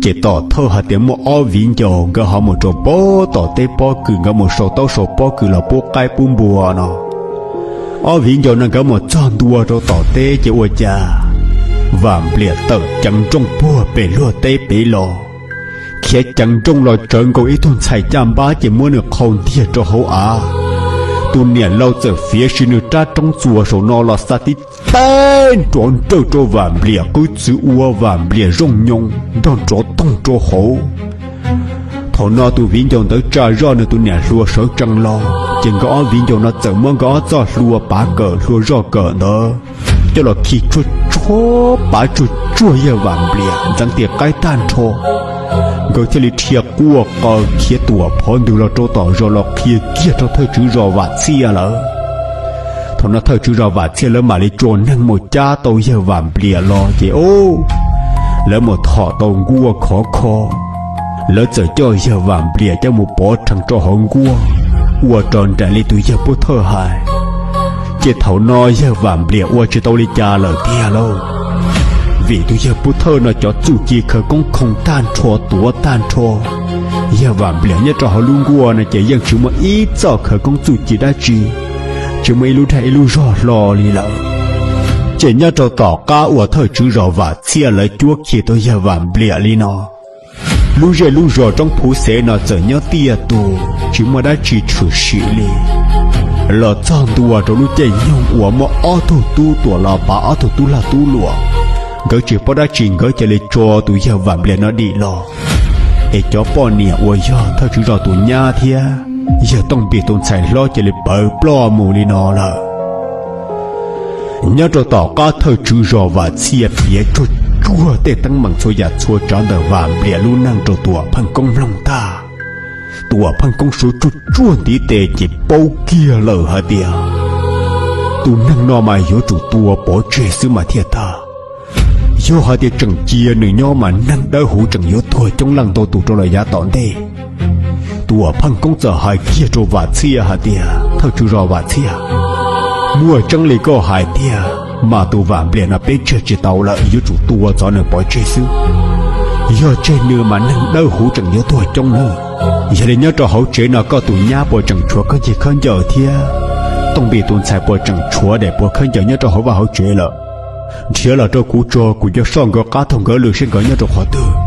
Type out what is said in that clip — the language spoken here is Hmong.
Ces tom thawj hais tias muaj ob viv ncaus nkawd ho mus rau pem tom teb pob kws, nkawd mus sau taub sau pob kws los pub qaib pub npua no. Ob viv ncaus no nkawd mus txog ntua rau tom teb ces ua cas Vam Npliam tawm ceev nrooj puag pem luag teb pem los, khiav ceev nrooj los tsawv nkaus ib tug ntxhais caj npab ces muab nws qhau ntiag rau hauv av. Tus niam laus txawm fiav sim nws rab roob txuas saum no los xa tib teg nrov nrawj rau Vam Npliam qwb txwv ua Vam Npliam zooj nyoo nrog nrov toog rau hauv. Thaum no tus viv ncaus ntawd tsa zoj nws tus niam hluas sawv tsees los ces nkawd ob viv ncaus no txawm muab nkawd ob txoj hlua pav kawm hlua zoj kawm ntawd coj los khi tsuag tsuag pav tsuag tsuag yawg Vam Npliam ntxeev tis qaib tag nrho. Nkawd thiaj li dhia quaj qw khiav tuam phov ntws los rau tom zos los qhia kiag rau thawj tswv zos Vam Txhiaj lawm. Thaum no thawj tswv zos Vam Txhiaj lawv mam li tso neeg mus cab tau yawg Vam Npliam los ces o, lawv mus thom tau nkuaj khov kho. Lawv txawm coj yawg Vam Npliam coj mus pov rhees rau hauv nkuaj, ua rau nraim li tus yawg Pub Thawj hais. Ces thaum no yawg Vam Npliam ua tsis tau li cas lawm tiag lauj, vim tus yawg Pub Thawj no cov txuj ci khawv koob khoom tag nrho tuav tag nrho. Yawg Vam Npliam nyob rau hauv lub nkuaj no ces yeej tsis muaj ib txoj khawv koob txuj ci dab tsi, tsis muaj ib lub dag ib lub zog hlo li lawm. Ces nyob rau tom qab uas thawj tswv zos Vam Txhiaj lawv cuab khi tau yawg Vam Npliam li no, lub zej lub zos roob phuv xev no txawm nyob tiaj tus tsis muaj dab tsi tshwm sim li. Los txog ntua rau lub caij nyoog uas muaj ob tug tub tuam los pav ob tug tub lag tub luam, nkawd tsis paub dab tsi nkawd cia li tso tus yawg Vam Npliam no dim los. Es cov poj niam uas yog thawj tswv zos tus nyab thiab yawg Tooj Npis tus ntxhais hlob cia li pawv ploj mus li no lawm. Nyob rau tom qab thawj tswv zos Vam Txhiaj piav tsuag tsuag tej teeb meem txhua yam txhua tsav ntawm Vam Npliam lub neej rau Tuam Pheej Koob mloog tag, Tuam Pheej Koob suav tsuag tsuag ntiv tes ces paub kiag lawm hais tias tus neeg no mas yuav tsum tua pov tseg xwb mas thiaj tag. Yog hais tias tseem cia nws nyob mas neeg dawb huv tseem yuav tuag coob leej ntau tus rau lawm yav tom ntej. Tuam Pheej Koob txawm hais kiag rau Vam Txhiaj hais tias, thawj tswv zos Vam Txhiaj, muaj tseeb li koj hais tiag mas tus Vam Npliam no peb tseg tsis tau lawm, yuav tsum tua txov nws pov tseg xwb. Yog tseg nws mas neeg dawb huv tseem yuav tuag coob nawb. Yog li nyob rau hauv tsev no koj tus nyab puas tseem tshuav khaub ncaws thiab Tooj Npis tus ntxhais puas tseem tshuav daim puas khaub ncaws nyob rau hauv vaj hauv tsev lawm? Nrhiav los rau kuv tso, kuv yuav soj nkawd qab thaum nkawd lwm seb nkawd nyob rau qhov twg.